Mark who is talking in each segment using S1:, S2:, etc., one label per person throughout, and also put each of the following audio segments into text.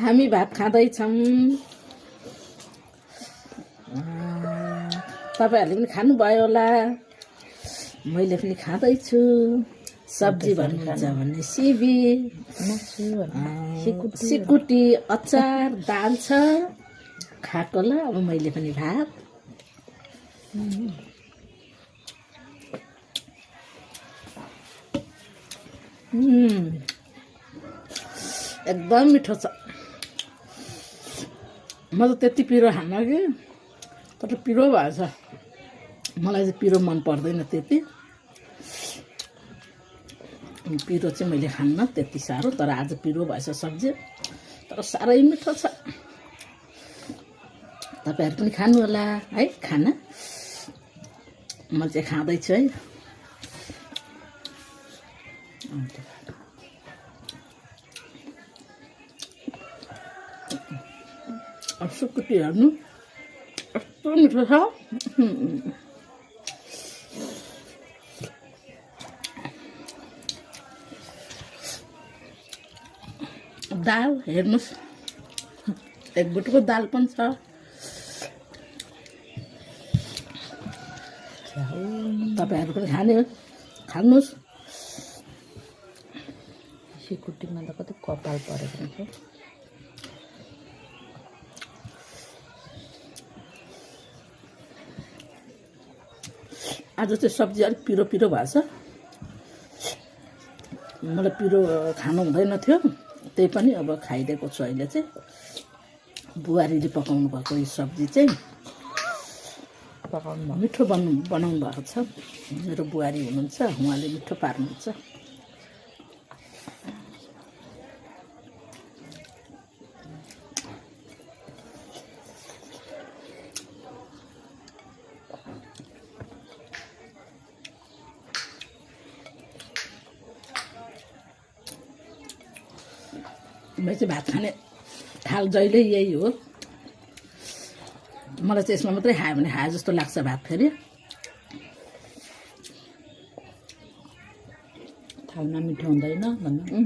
S1: हामी भात खाँदैछौँ। तपाईहरुले पनि खानुभयो होला, मैले पनि खाँदैछु। सब्जी भन्नुहुन्छ भने सिबी, सिकुटी, अचार, दाल छ खाएको ल। अब मैले पनि भात। एकदम मिठो छ। म त त्यति पिरो खान्न कि, तर पिरो भएछ। मलाई चाहिँ पिरो मन पर्दैन त्यति। पिरो चाहिँ मैले खान्न त्यति साह्रो, तर आज पिरो भएछ सब्जी। तर साह्रै मिठो छ। तपाईहरु पनि खानु होला है खाना। म चाहिँ खाँदैछु है। सुकुटी हेर्नु कस्तो मिठो छ। दाल हेर्नुस्, एक बुटको दाल पनि छ। तपाईहरु पनि खानुस्।
S2: सिकुटीमा त कति कपाल परेको हुन्छ।
S1: आज चाहिँ सब्जी अलिक पिरो पिरो भएछ। मलाई पिरो खानु हुँदैन थियो, त्यही पनि अब खाइदिएको छु अहिले चाहिँ। बुहारीले पकाउनु भएको यो सब्जी चाहिँ मिठो बनाउनु भएको छ। मेरो बुहारी हुनुहुन्छ, उहाँले मिठो पार्नुहुन्छ। मैं चाहिँ भात खाने थाल जहिले यही हो। मलाई चाहिँ यसमा मात्रै खायो भने खाए जस्तो लाग्छ भात। फेरि
S2: थालमा मिठो हुँदैन भन्नु।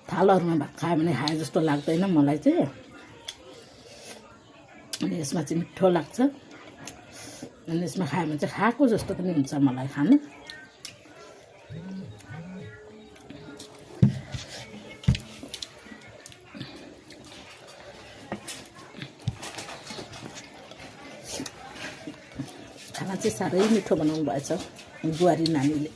S1: थालहरुमा भात खायो भने खाए जस्तो लाग्दैन मलाई चाहिँ। अनि यसमा चाहिँ मिठो लाग्छ। अनि यसमा खायो भने चाहिँ खाएको जस्तो पनि हुन्छ मलाई खानु। खाना चाहिँ साह्रै मिठो बनाउनु भएछ बुहारी नानीले।